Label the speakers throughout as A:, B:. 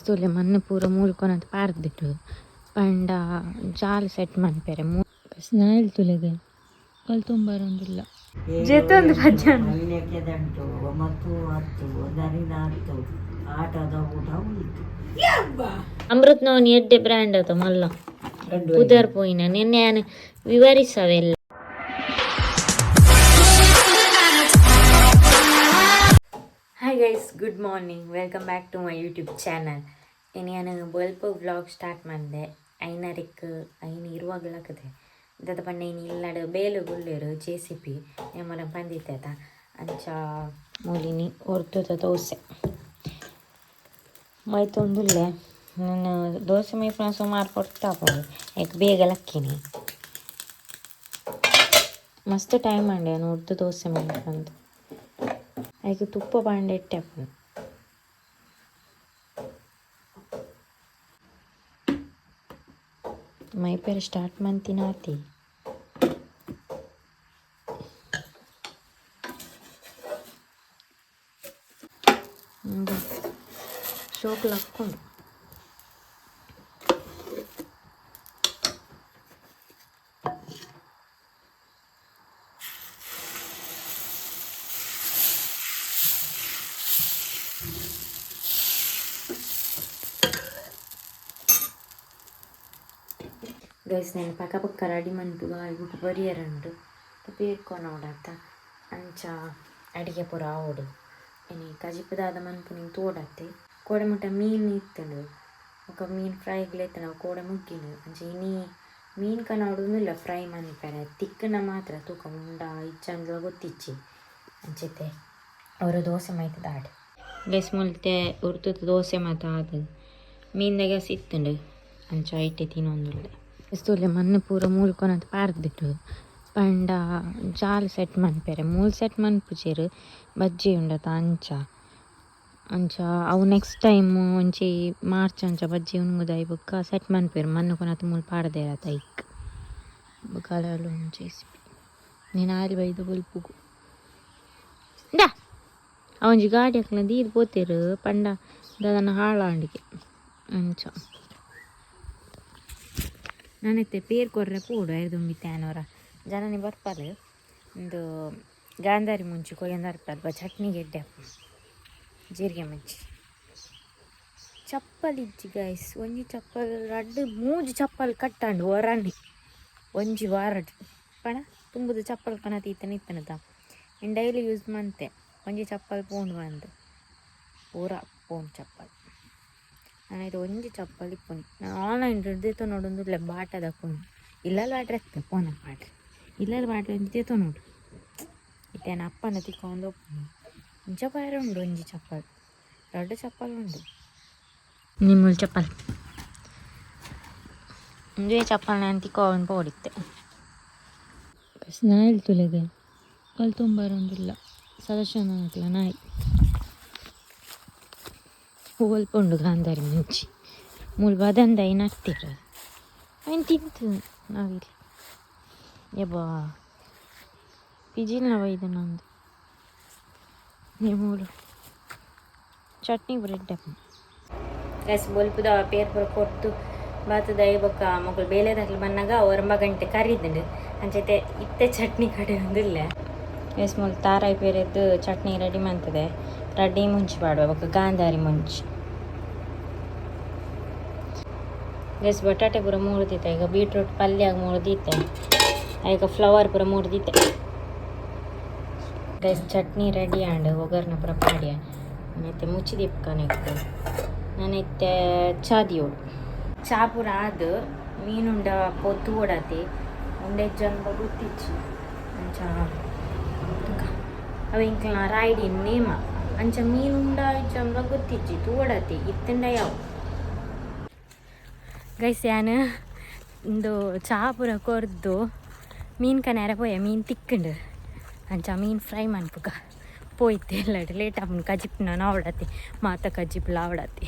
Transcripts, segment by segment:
A: ತೂಲೆ ಮಣ್ಣು ಪೂರ ಮೂಲ್ಕೊನಂತ ಪಾರ್ದಿಟ್ಟು ಪಂಡ ಜಾಲ್ ಸೆಟ್ ಮನ್ಪೆರೆ ಸ್ನಾಯಿಲ್ ತುಲೆಗೆ ಕಲ್ತೊಂಬರೊಂದಿಲ್ಲ ಜೆತ್ತೊಂದು ಪಜ್ಜಾನ
B: ಮಲ್ಯಕ್ಕೆ ದಂಟು 9 10 ಒಂದರಿಂದ 10 ಆಟದ ಊಟ ಉಂಟು.
A: ಅಮೃತ್ನವನ್ ಎಡ್ಡೆ ಬ್ರ್ಯಾಂಡ್ ಅತ ಮಲ್ಲ ಪುದರ್ ಪೋಯಿನ ನಿನ್ನೆ ಯಾನ್ ವಿವರಿಸವೆಲ್ಲ. Hi guys, good morning, welcome back to my YouTube channel. ಇನ್ನು ನಾನು ಬಲ್ಪ್ ವ್ಲಾಗ್ ಸ್ಟಾರ್ಟ್ ಮಾಡಿದೆ ಐನರಿಕ್ ಐನು ಇರುವಾಗಲಾಕದೆ ದಾದ ಪಂಡ ಇನಿ ಇಲ್ಲಡ್ ಬೇಲು ಗುಲ್ಲೇರು ಜೆ ಸಿ ಪಿ ಎಮ್ಮನ ಪಂದಿತ್ತೇತ. ಅಂಚ ಮೂಲಿನಿ ಹೊರ್ತದ ದೋಸೆ ಮೈತೊಂದುಲ್ಲೆ. ನಾನು ದೋಸೆ ಮೈಪುನ ಸುಮಾರು ಪೊರ್ತಾಪುಂಡು, ಏಕ್ ಬೇಗ ಲಕ್ಕಿನಿ. ಮಸ್ತ್ ಟೈಮ್ ಅಂಡೆ ನಾನು ಉರ್ದು ದೋಸೆ ಮನ್ಪಂದು. ಐಕ್ ತುಪ್ಪ ಪಾಂಡೆ ಇಟ್ಟೆ ಆಪುಂಡು. ಮೈಪೆರೆ ಸ್ಟಾರ್ಟ್ ಮಂತಿನ ಆತಿ. ಶೋಕ್ ಲಕ್ಕೊಂಡು ಗೈಸ್, ನಾನು ಪಕ್ಕ ಪಕ್ಕ ರೆಡಿ ಮನ್ಪುಗ ಬುಕ್ ಬರಿಯರಂಡು ಪೇರ್ಕೊನೋಡತ್ತ. ಅಂಚ ಅಡಿಗೆ ಪೂರ ಆವೊಡು. ಇನಿ ಕಜಿಪು ದಾದ ಮನ್ಪುನಿ ತೋಡತ್ತೆ. ಕೋಡೆ ಮುಟ್ಟ ಮೀನು ಇತ್ತುಂಡು, ಬೊಕ ಮೀನು ಫ್ರೈಗ್ಲ ಇತ್ತುಂಡು, ಅವು ಕೋಡೆ ಮುಗ್ಗಿಂಡು. ಅಂಚ ಇನಿ ಮೀನು ಕನೋಡುಂದಿಲ್ಲ ಫ್ರೈ ಮನ್ಪೆರೆ. ತಿಕ್ಕುನ ಮಾತ್ರ ತೂಕ ಉಂಡ ಇಜ್ಜಂಡ್ಲ ಗೊತ್ತಿಜ್ಜಿ. ಅಂಚತೆ ಅವರು ದೋಸೆ ಮೈತದ ಆಡ್. ಗೈಸ್, ಮುಲ್ತೆ ಉರ್ತದ ದೋಸೆ ಮಾತ ಆದ್ ಮೀನ್ದ ಗ್ಯಾಸ್ ಇತ್ತುಂಡು. ಅಂಚ ಐಟೆ ತಿನ್ನೊಂದುಲ್ಲೆ. ತೂಲೆ ಮಣ್ಣು ಪೂರ ಮೂಲ್ಕೊನಂತ ಪಾರ್ದಿಟ್ಟು ಪಂಡ ಜಾಲ್ ಸೆಟ್ ಮನ್ಪೆರೆ. ಮೂಲು ಸೆಟ್ ಮನ್ಪುಜೆರ್, ಬಜ್ಜಿ ಉಂಡತ. ಅಂಚ ಅಂಚ ಅವು ನೆಕ್ಸ್ಟ್ ಟೈಮ್ ಒಂಜಿ ಮಾರ್ಚ್ ಅಂಚ ಬಜ್ಜಿ ಉಂಗುದಾಯಿ ಬೊಕ್ಕ ಸೆಟ್ ಮನ್ಪೆರ್. ಮಣ್ಣು ಕೊನತ್ ಮೂಲು ಪಾಡ್ದೇರತ ಐಕ್. ಬೊಕ್ಕ ಅಲ್ಲ ಒಂಜಿ ನೀನು ಆರಿ ಬೈದು ಬೊಲ್ಪುಗು ಇಂದಾ ಒಂಜಿ ಗಾಡಿ ಅಕ್ಲೆನ ದೀದ್ ಪೋತೆರ್ ಪಂಡ ದಾದನ ಹಾಳಾಂಡಿಗೆ. ಅಂಚ ನಾನಿತ್ತೆ ಪೇರ್ ಕೊರ್ರೆ ಪೋಡು ಐದುಂಬಿ ತ್ಯಾನೋರ ಜನನಿ ಬರ್ಪಾರು. ಒಂದು ಗಾಂಧಾರಿ ಮುಂಚಿ ಕೊಯ್ಯೊಂದು ಅಲ್ಪ ಚಟ್ನಿಗೆ ಎಡ್ಡೆ ಆಪುಂಡು. ಜೀರಿಗೆ ಮುಂಚಿ. ಚಪ್ಪಲ್ ಇಜ್ಜಿ ಗೈಸ್. ಒಂಜಿ ಚಪ್ಪಲ್, ರಡ್ಡ್ ಮೂಜಿ ಚಪ್ಪಲ್ ಕಟ್ಟಾಂಡು ಒರನೆ ಒಂಜಿ ವಾರಡ್ ಪಣ ತುಂಬುದು ಚಪ್ಪಲ್ ಕನತ್ ಇತ್ತನ ಇತ್ತನದ. ಇನ್ ಡೈಲಿ ಯೂಸ್ ಮಂತೆ. ಒಂಜಿ ಚಪ್ಪಲ್ ಪೋಂಡು ಬಂದು ಪೂರ ಪೋಂಡು ಚಪ್ಪಲ್. ನಾನು ಇದು ಒಂಜಿ ಚಪ್ಪಲ್ ಇಪ್ಪುನಿ. ನಾನು ಆನ್ಲೈನ್ ದೆತ್ತೊನೊಡು ಬಾಟದಕ್ಕುಂಡು. ಇಲ್ಲಲ್ ಬಾಟ್ರೆ ಇತ್ತು ಪೋನ ಬಾಟ್ರೆ ಇಲ್ಲಲ್ ಬಾಟ್ರೆ ಒಂಜಿ ದೆತ್ತೊನೊಡು. ಇತ್ತೆ ಯಾನ್ ಅಪ್ಪನ ತಿಕ್ಕೊಂದು ಉಪ್ಪುನಿ. ಇಂಚ ಪೋಯರೆ ಉಂಡು. ಒಂಜಿ ಚಪ್ಪಲ್, ರಡ್ಡ್ ಚಪ್ಪಲ್ ಉಂಡು. ನಿಮ್ಮಲ್ ಚಪ್ಪಲ್ ಒಂಜೇ ಚಪ್ಪಲ್ ನಾನು ತಿಕ್ಕೊಂದು ಪೋಡಿತ್ತೆ. ನಾಯಿಲ್ ತುಲೆಗೆ ಕಲ್ತೊಂಬರೊಂದಿಲ್ಲ ಸದಸ್ಯನ ನಾಯಿ. ಉಂಡು ಗಾಂಧಾರಿ ಮುಂಚಿ ಮೂಲು ಬದಂದ ನಡ್ತಿರ ಐನ್ ತಿಂತು ನಾವಿಲ್ಲಿ. ಯಬ್ಬಾ, ಪಿಜಿಲ್ನ ಬೈದ ನಂದು. ಮೂಲು ಚಟ್ನಿ ಬ್ರೆಡ್. ಗೈಸ್, ಬೊಲ್ಪುದ ಪೇರ್ ಪೂರ ಕೊರ್ತು ಬಾತದ ಬೊಕ್ಕ ಮೊಕುಲು ಬೇಲೆದಕ್ಲು ಬನ್ನಗ 9 ಗಂಟೆ ಕರಿದ್ಂಡು. ಅಂಚೈತೆ ಇತ್ತೆ ಚಟ್ನಿ ಕಡೆ ಒಂದಿಲ್ಲ. ಗೈಸ್, ಮೂಲು ತಾರಾಯಿ ಪೇರೆದ್ದು ಚಟ್ನಿ ರೆಡಿ ಮಂತದೆ. ರೆಡಿ ಮುಂಚಿ ಪಾಡುವ ಬೊಕ್ಕ ಗಾಂಧಾರಿ ಮುಂಚಿ. ಗೈಸ್, ಬಟಾಟೆ ಪೂರ ಮೂರ್ದಿತ್ತೆ. ಈಗ ಬೀಟ್ರೂಟ್ ಪಲ್ಯ ಮೂರ್ದಿತ್ತೆ. ಈಗ ಫ್ಲವರ್ ಪೂರ ಮೂರ್ದಿತ್ತೆ. ಗೈಸ್, ಚಟ್ನಿ ರೆಡಿ ಆಂಡ್. ಒಗ್ಗರಣೆ ಪೂರ ಪಾಡ್ಯ. ಇತ್ತೆ ಮುಚ್ಚಿ ದೀಪಕನೆಕ್. ನಾನು ಇತ್ತೆ ಚಾ ದಿಯೋಡು. ಚಾ ಪೂರ ಆದ್ ಮೀನುಂಡ ಪೊತ್ತು ಓಡಾತಿ ಉಂಡೆ ಜನ್ಬ ಗೊತ್ತಿಚ್ಚಿ. ಅಂಚ ಅವು ಎಂಕ್ಲ ರಾಯ್ಡಿ ನೇಮ. ಅಂಚ ಮೀನುಂಡ ಇಜ್ಜಂಬ ಗೊತ್ತಿಜ್ಜಿ, ತೂವಡತಿ ಇತ್ತಂಡ ಯಾವ. ಗೈಸ್, ಯಾನ್ ಇಂದು ಚಾ ಪೂರ ಕೊರ್ದು ಮೀನು ಕನಾರ ಪೋಯ. ಮೀನು ತಿಕ್ಕಂಡು. ಅಂಚ ಮೀನು ಫ್ರೈ ಮನ್ಪುಗ ಪೋಯ್ತೆ. ಎಲ್ಲ ಲೇಟ್ ಆಪುಂಡು. ಕಜಿಪು ಆವಡತಿ ಮಾತ ಕಜಿಪುಲ ಆವಡತಿ.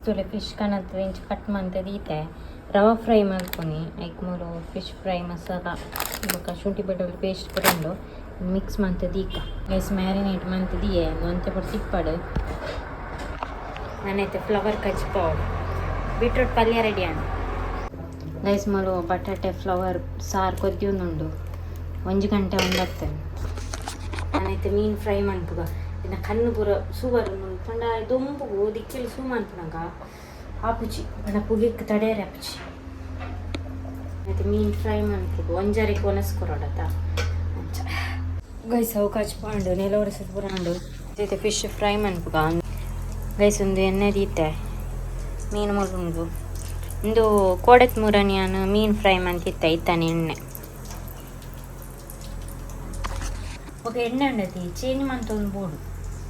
A: ತೂಲೆ, ಫಿಶ್ ಕನತ್ ಇಂಚ ಕಟ್ ಮಂತ್ ದೀತೆ. ರವಾ ಫ್ರೈ ಮಲ್ಪುನಿ. ಐಕ್ ಮೂಲು ಫಿಶ್ ಫ್ರೈ ಮಸಾಲ ಬೊಕ್ಕ ಶುಂಠಿ ಬೆಳ್ಳುಳ್ಳಿ ಪೇಸ್ಟ್ ಪೂರ ಉಂಡು. ಮಿಕ್ಸ್ ಮಂತ್ ದೀಕ. ಗೈಸ್, ಮ್ಯಾರಿನೇಟ್ ಮಂತ್ ದಿಯೆ. ಒಂತೆ ಪೂರ ತಿಪ್ಪಡು. ನಾನೈತೆ ಫ್ಲವರ್ ಕಜ್ಜಿಪಾವು, ಬೀಟ್ರೂಟ್ ಪಲ್ಯ ರೆಡಿ ಆಂಡ್. ಗೈಸ್, ಮಲು ಬಟಾಟೆ ಫ್ಲವರ್ ಸಾರು ಕೊದ್ದಿಯೊಂದುಂಡು, 1 ಗಂಟೆ ಉಂಡತ್ತೆ. ನಾನೈತೆ ಮೀನು ಫ್ರೈ ಮನ್ಪುಗ. ಇನ್ನು ಕಣ್ಣು ಪೂರ ಸೂ ಬರುಂಡು ಪಂಡ ದೊಂಬುಗು ದಿಕ್ಕೆಲ್ ಸೂ ಮನ್ಪುನಗ ಆಪುಜಿ ಪಂಡ ಪುಗೆಕ್ ತಡೆಯರೆ ಆಪುಜಿ. అయితే ಮೀನು ಫ್ರೈ ಮನ್ಪುಗು, ಒಂಜರೆಕ್ ಒನಸ್ ಕೊರೊಡತ ಅಂಚ. ಗೈಸ್, ಅವು ಕಜ್ಪಾಂಡು ನೆಲ ಒರೆಸದ್ ಪೂರ ಉಂಡು. ಇತ್ತೆ ಫಿಶ್ ಫ್ರೈ ಮನ್ಪುಗ. ಗೈಸ್, ಒಂದು ಎಣ್ಣೆ ದೀತೆ, ಮೀನು ಮುರುಂಡು. ಇಂದು ಕೋಡೆತ್ ಮುರನಿಯಾನು ಮೀನು ಫ್ರೈ ಮಂತಿತ್ತೆ. ಇತ್ತಾನೆ ಎಣ್ಣೆ ఒక ಎಣ್ಣೆ ಉಂಡತಿ, ಚೇಂಜ್ ಮಂತೊಂದು ಬೋಡು.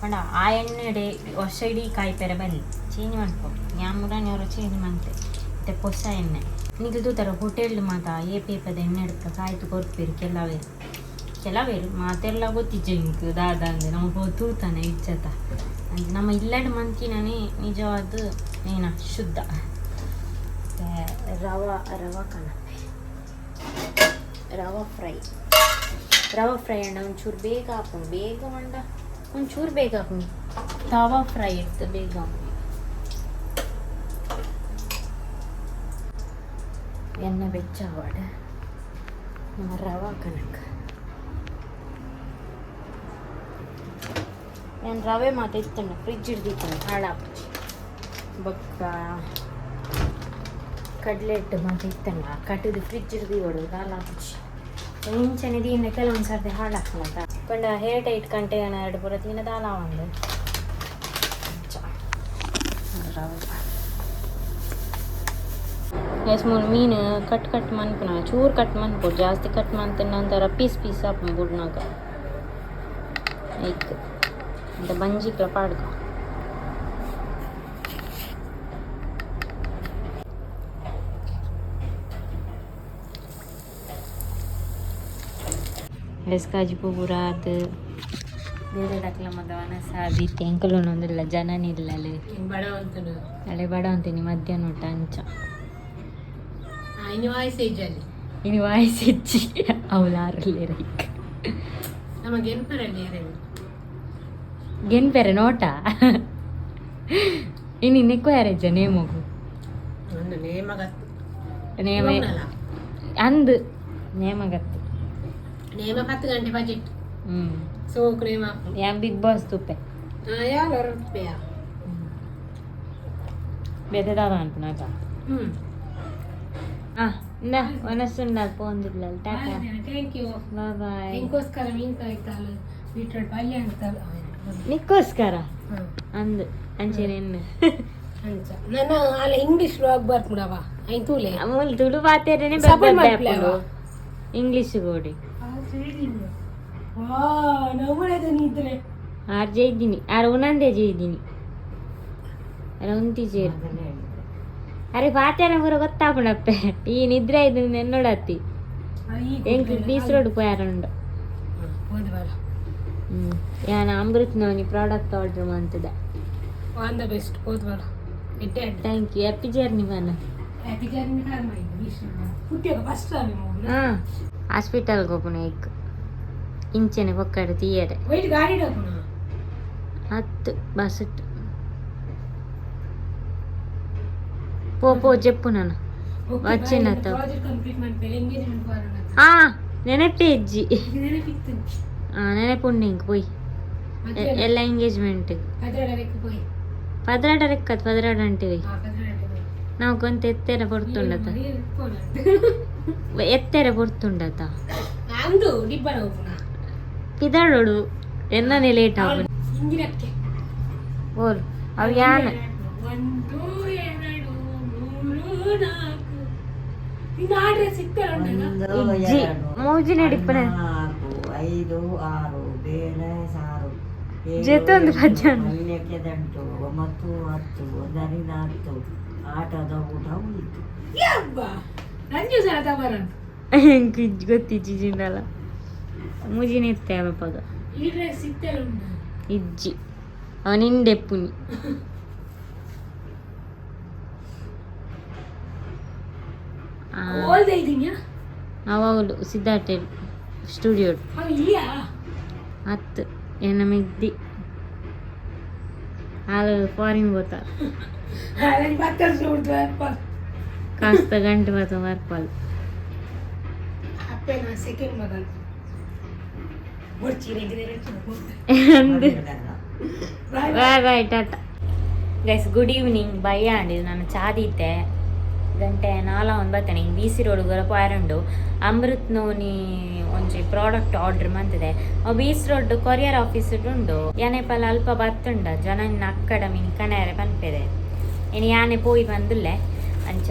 A: ಪಂಡ ಆ ಎಣ್ಣೆಡೆ ವರ್ಷ ಇಡೀ ಕಾಯಿಪೆರೆ ಬಲ್ಲಿ, ಚೇಂಜ್ ಮನ್ಪೊಡು. ಯಾನ್ ಮುರಾನಿ ಅವರ ಚೇಂಜ್ ಮಂತೆ. ಇತ್ತೆ ಪೊಸ ಎಣ್ಣೆ. ನಿಕಲ್ ತೂತರ, ಹೋಟೆಲ್ ಮಾತ ಏಪೇಪದ ಎಣ್ಣೆ ಎಡ್ಕ ಕಾಯ್ತು ಕೊರ್ಪೇರು ಕೆಲವೇರು ಕೆಲವೇರು. ಮಾತೆಲ್ಲ ಗೊತ್ತಿಜ್ಜ ಇಂಕ್ ದಾದ ಅಂದೆ ನಮ್ಮ ತೂತಾನೆ ಇಜ್ಜತ. ನಮ್ಮ ಇಲ್ಲಡ್ ಮಂತಿನನೇ ನಿಜವಾದ ಏನ ಶುದ್ಧ. ಮತ್ತೆ ರವಾ ರವಾ ಕಣಪ್ಪೆ, ರವಾ ಫ್ರೈ. ರವಾ ಫ್ರೈ ಅಂಡ ಒಂಚೂರು ಬೇಗ ಹಾಕೊಂಡು, ಬೇಗ ಮಂಡ ಒಂಚೂರು ಬೇಗ ಹಾಕೊಂಡು. ತವಾ ಫ್ರೈ ಇರ್ತದೆ, ಬೇಗ ಹಾಕು. ಎಣ್ಣೆ ಬೆಚ್ಚ ಆವಾಡ ನಮ್ಮ ರವಾ ಕಣಕ್. ನಾನು ರವೆ ಮಾತ ಇತ್ತಂಡ ಫ್ರಿಜ್ ಹಿಡ್ದಿತ್ತಂಡ, ಹಾಳಾಪುಜಿ. ಬೊಕ್ಕ ಕಡಲೆ ಹಿಟ್ಟು ಮಾತ ಇತ್ತಂಡ ಕಟ್ಟದು ಫ್ರಿಜ್ ಹಿಡ್ದು ದಾಲಾಪುಜಿ. ಇಂಚನೆ ದೀನ ಕೆಲವೊಂದು ಸರ್ತಿ ಹಾಳಾಪುನತ. ಪಂಡ ಹೇರ್ ಟೈಟ್ ಕಂಟೆ ಎರಡು ಪೂರ ತಿನ್ನ ದಾಲ ಒಂದು ರವೆ. ಎಸ್, ಮೂಲು ಮೀನು ಕಟ್ ಕಟ್ ಮನ್ಪುನ, ಚೂರು ಕಟ್ ಮನ್ಪೊಡು. ಜಾಸ್ತಿ ಕಟ್ ಮಂತ ನಂತರ ಪೀಸ್ ಪೀಸ್ ಆಪುಂಡು ಬುಡ್ನಾಗ. ಐಕ್ ಅಂತ ಬಂಜಿಕ್ಲ ಪಾಡ್ಕ. ಎಸ್, ಕಜಿಪು ಪೂರ ಆತು. ಬೇರೆ ಡಕ್ಲ ಮದವನ ಸಾದಿ ಎಂಕುಲು ಒಂದಿಲ್ಲ, ಜನನ ಇಲ್ಲಲೆ.
C: ಬಡ ಅಂತನು.
A: ಅಳೆ ಬಡ ಅಂತೀನಿ ಮಧ್ಯಾಹ್ನ ಊಟ ಅಂಚ.
C: ಇನ್ನು ವಾಯ್ಸ್ ಏಜಲ್ಲಿ.
A: ಇನ್ನು ವಾಯ್ಸ್ ಹೆಚ್ಚಿ ಅವಲಾರಲ್ಲೇ ರೈಕ್.
C: ನಮಗೆ ಎನ್ಪರಲ್ಲಿ ಯಾರು?
A: ಗೆನ್ಪೆರೆ ನೋಟ ಇನ್ನು ನೆಕ್ಕು ಯಾರೇಜ ನೇಮಗು?
C: ಒಂದು ನೇಮಗತ್ತು.
A: ನೇಮ ಅಂದು ನೇಮಗತ್ತು.
C: ನೇಮ 10 ಗಂಟೆ ಬಜೆಟ್. ಸೋಕು ನೇಮ.
A: ಯಾ ಬಿಗ್ ಬಾಸ್ ತುಪ್ಪೆ.
C: ಯಾರು ರೂಪಾಯ?
A: ಬೇತೆ ದಾದ ಅನ್ಪುನಾಗ. ಇಂದ ಒನಸುಂಡ ಪೋಂದಿಲ್ಲ. Tata.
C: Thank you.
A: Bye bye.
C: ನಿಂಗೋಸ್ಕರ ಮೀನು ಕಾಯ್ತಾಳು, ಬೀಟ್ರೋಟ್ ಪಲ್ಯ ಅಂತ.
A: ನಿಕ್ಕೋಸ್ಕರ ಅಂದು ಅಂಚೆನೆ.
C: ಅಂಚ ನನ್ನ ಅಲ್ಲ ಇಂಗ್ಲಿಷ್ ವ್ಲಾಗ್ ಬರ್ಪುಡವ ಐನ್ ತೂಲೆ.
A: ಅಮೂಲ್ ತುಳು ಪಾತೆರನೆ.
C: Support ಮಾಡ್ಪ್ಲೆ.
A: ಇಂಗ್ಲಿಷ್ ಗೋಡಿ.
C: ವಾ ನಮ್ಮಳದ ನಿದ್ರೆ.
A: ಆರ್ ಜೈದಿನಿ, ಆರ್ ಉನಂದೆ ಜೈದಿನಿ, ಅರೆ ಉಂತಿ ಜೇರು. ಅರೆ ಪಾತೆರ ಪೂರ ಗೊತ್ತಾಪುಣಪ್ಪೆ. ಈ ನಿದ್ರೆ ಇದು ನೆನ್ನೋಡತ್ತಿ. ಎಂಕ್ ಬೀಸ್ ರೋಡ್ ಪೋಯಾರುಂಡು.
C: ಹೋದ ಬರ.
A: ಯಾನ್ ಅಮೃತ್ ನವನಿ ಪ್ರಾಡಕ್ಟ್ ಆರ್ಡರ್ ಮಂತದ.
C: ಆಲ್ the best, ಹೋದ ಬರ ಎಡ್ಡೆ.
A: Thank you. Happy journey ಮನ.
C: Happy journey. ಹುಟ್ಟಿಯೋಗ ಫಸ್ಟ್.
A: ಹಾ, ಹಾಸ್ಪಿಟಲ್ಗೆ ಹೋಗುಣ ಇಕ್ ಇಂಚೆನೆ ಪೊಕ್ಕಡೆ ತೀಯರೆ.
C: ವೈಟ್ ಗಾಡಿ ಹೋಗೋಣ.
A: ಹತ್ತು ಬಸ್ ಪೋ ಪೋ ಜೆಪ್ಪು ನಾನು వచ్చినట్టు.
C: ಪ್ರಾಜೆಕ್ಟ್ ಕಂಪ್ಲೀಟ್ ಮಾಡ್ಮೇಲೆ ಎಂಗೇಜ್ಮೆಂಟ್ ಬರೋಣ.
A: ಆ ನೆನಪೇ ಇಜ್ಜಿ.
C: ನೆನಪಿತ್ತು.
A: ಆ ನೆನಪುಂಡು ಇಂಕ್ ಪೋಯ್ ಎಲ್ಲ ಎಂಗೇಜ್ಮೆಂಟ್.
C: ಪದ್ರಾಡಕ್ಕೆ ಪೋಯ್.
A: ಪದ್ರಾಡ ರೆಕ್ಕತ್ ಪದ್ರಾಡ ಅಂಟಿವಿ.
C: ಆ ಪದ್ರಾಡಕ್ಕೆ ಪೋಯ್.
A: ನಾವು ಕೊಂತ ಎತ್ತೆರ ಪೊರ್ತುಂಡತ. ಎತ್ತೆರ ಪೊರ್ತುಂಡತ.
C: ಅಂದು ಡಿಬ್ಬನ ಹೋಗೋಣ.
A: ಪಿದಾಡೋಡು ಎನ್ನನೆ ಲೇಟ್ ಆಗುದು.
C: ಇಂದಿರಕ್ಕೆ.
A: ಬೋಲ್ ಅವು ಯಾನ್.
C: ಒಂದು, ಎರಡು, ಮೂರು, ನಾಲ್ಕು. ಇನ್ನು ಆರ್ಡ್ರ್ ಸಿಗ್ತಾರ?
B: ಒಂದು,
A: ಇಜ್ಜಿ.
B: ಎರಡು,
A: ಮೂಜಿ ನಡಿಪನೆ.
B: ನಾಲ್ಕು, ಐದು, ಆರು, ಬೇಳೆ ಸಾರು, ಏಳು,
A: ಜೊತೆ ಒಂದು
B: ಎಂಟು,
A: ಭಜನೆ.
B: ಪಲ್ಯಕ್ಕೆ ದಂಟು, 9, 10, ಒಂದರಿಂದ 10 ಆಟದ ಊಟ ಉಳಿತು.
C: ಯಬ್ಬ ರಂಜು ಸಲ ತಬರಂತ.
A: ಎಂಕ್ ಇಜ್ಜಿ ಗೊತ್ತಿಜ್ಜಿ ಜಿಂಡಲ ಮೂಜಿನ ಇತ್ತೆ ಅಪ್ಪಗ.
C: ಈ ಡ್ರೆಸ್ ಸಿಗ್ತಾರ ಉಂಟು?
A: ಇಜ್ಜಿ, ಅವನಿಂಡೆಪ್ಪುನಿ.
C: ಓಲ್ದ ಇದೀನಿಯಾ?
A: ಅವಾಗಲು ಸಿದ್ಧಾರ್ಥ ಸ್ಟುಡಿಯೋ.
C: ಅವ ಇಲ್ಲಿಯಾ?
A: ಹತ್ತು ಎನ್ನ ಮೆಗ್ದಿ. ಆಲು ಫಾರಿನ್ ಗೊತ್ತ.
C: ಆಲಂಜಿ 10 ವರ್ಷ ಉಂಟು ಬರ್ಪಲ್.
A: ಕಾಸ್ತ ಗಂಟೆ ಮಾತ ಬರ್ಪಲ್.
C: ಅಪ್ಪೆನ ಸೆಕೆಂಡ್ ಮಗಲ್ ಬೊಡ್ಚಿ.
A: Bye bye, tata guys, good evening. ಬಯ್ಯಾಂಡ್ ನಾನು ಚಾದಿತ್ತೆ. ಗಂಟೆ ನಾಲ ಒಂದು ಬರ್ತೇನೆ. ಹಿಂಗೆ ಬಿ ಸಿ ರೋಡ್ ಪೋಯರುಂಡು. ಅಮೃತ್ ನೋನಿ ಒಂಜಿ ಪ್ರಾಡಕ್ಟ್ ಆರ್ಡರ್ ಮಂತಿದೆ. ಅವು B C road courier office ಉಂಡು. ಯಾನೆ ಪಲ ಅಲ್ಪ ಬತ್ತುಂಡ ಜನ ಅಕ್ಕಡ ಮೀನ್ ಕಣೆರೆ ಪನ್ಪೆದೆ. ಇನಿ ಯಾನೆ ಪೋಯಿ ಬಂದುಲ್ಲೆ. ಅಂಚ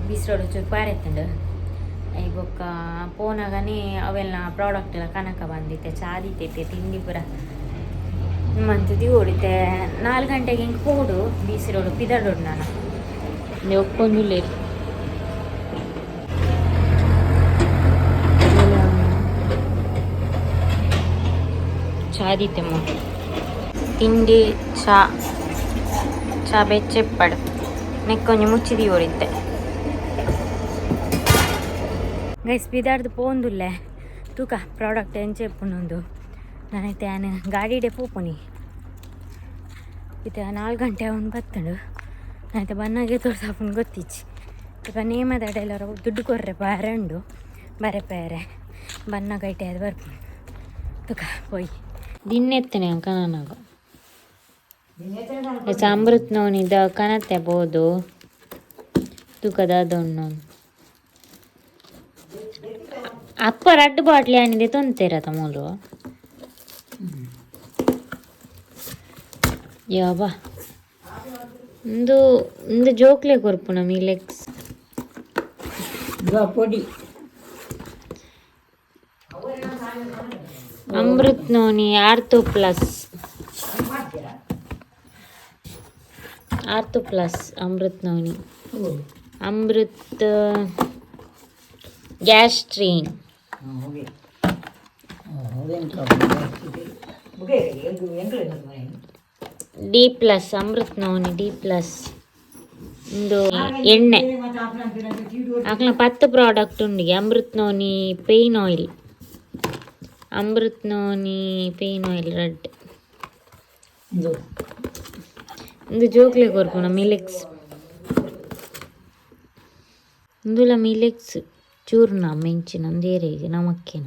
A: ಬಿ ಸಿ ರೋಡ್ ಚೂರು ಪಾರೆತ್ತುಂಡು. ಈ ಬೊಕ್ಕ ಪೋನಾಗನೇ ಅವೆಲ್ಲ ಪ್ರಾಡಕ್ಟ್ ಎಲ್ಲ ಕನಕ ಬಂದಿತ್ತೆ. ಚಾದಿತ್ತೈತೆ, ತಿಂಡಿ ಪೂರ ಮಂತುದಿ ಓಡಿತೆ. 4 ಗಂಟೆಗೆ ಹಿಂಗೆ ಪೋಡು, ಬಿ ಸಿ ರೋಡ್ ಪಿದಡೋಡು. ನಾನು ಒಕ್ಕೊಂದುಲ್ಲೇರು. ಚಾದಿತ್ತೆಮ್ಮ, ತಿಂಡಿ, ಚಾ. ಚಾ ಬೆಚ್ಚೆಪ್ಪಡು ನೆಕ್ಕೊಂಜಿ ಮುಚ್ಚಿದಿ ಓಡಿತ್ತೆ. ಗೈಸ್, ಬಿದಾರ್ದು ಪೋಂದುಲ್ಲೆ. ತೂಕ ಪ್ರಾಡಕ್ಟ್ ಎಂಚೆಪ್ಪುಂಡು. ನಾನೈತೆ ಆನೆ ಗಾಡಿಡೆ ಪೋಪುನಿ. ಇತ್ತೆ 4 ಗಂಟೆ ಅವ್ನು ಬತ್ತಂಡು. ನಾಯ್ತು ಬನ್ನಾಗೆ ತೋರ್ಸಾಪುನ್ ಗೊತ್ತಿಚ್ಚಿ. ಇಪ್ಪ ನೇಮದಡ ಎಲ್ಲರೂ ದುಡ್ಡು ಕೊರ್ರೆ ಬಾರೆ ಉಂಡು ಬರೆ ಪೇರೆ ಬನ್ನ ಗೈಟೆ ಅದು ಬರ್ಪುಂಡು. ತುಕ ಪೋಯ್ ದಿನ್ನೆತ್ತನೆ ಅಂಕ ನನಗ ಅಮೃತ್ ನೋನಿದ ಕನತೆ ಬೋದು. ತುಕದ ಅದೊಣ್ಣು ಅಪ್ಪ ರಡ್ಡು ಬಾಟ್ಲಿ ಆನಿದೆ ತೊಂತೇರತ ಮೂಲು ಯಾವ ಒಂದು ಒಂದು ಜೋಕ್ಲೆ ಕೊರ್ಪುನ ಮಿಲೆಕ್ಸ್.
B: ಪೊಡಿ.
A: Amrit noni ortho plus, ortho plus, Amrit noni, Amrit ಗ್ಯಾಸ್ಟ್ರೀನ್.
B: ಹೋಗಿ ಎಂಗ್ಳು.
A: D plus, Amrit noni D plus. ಒಂದು ಎಣ್ಣೆ ಅಕ್ಲ 10 ಪ್ರಾಡಕ್ಟ್ ಉಂಡಿಗೆ. Amrit noni pain oil, Amrit noni pain oil red.
B: ಒಂದು.
A: ಒಂದು ಜೋಕ್ಲೆ ಕೊರ್ಪುನ ಮಿಲೆಕ್ಸ್. ಇಂದುಲ ಮಿಲೆಕ್ಸ್ ಚೂರ್ಣ ಮೆಂಚಿನ ಅಂದೇರಿಗೆ ನಮಕ್ಕೆನ.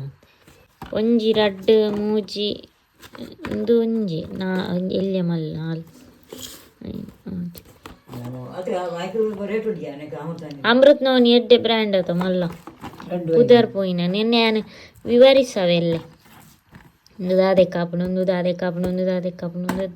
A: ಒಂಜಿ ರಡ್ಡ್ ಮೂಜಿ ಇಂದು ಒಂಜಿ ನಾ ಎಲ್ಯ ಮಲ್ಲ ನಾಲ್ ಐನ್ ಆಜಿ.
B: ಅದು ಆಯ್ತು, ರೇಟ್ ಉಂಟು ಅಮೃತ.
A: ಅಮೃತ್ ನೋನಿ ಎಡ್ಡೆ ಬ್ರ್ಯಾಂಡ್ ಅತ ಮಲ್ಲ.
B: ರಡ್ಡು.
A: ಪುದರ್ ಪೋಯಿನ ನಿನ್ನೆ ಯಾನ್ ವಿವರಿಸವೆಲ್ಲೆ. ಒಂದು ದಾದೆ ಕಾಪುಂಡು, ಒಂದು ದಾದೆ ಕಾಪುಂಡು, ಒಂದು ದಾದೆ ಕಾಪುಂಡು, ಒಂದು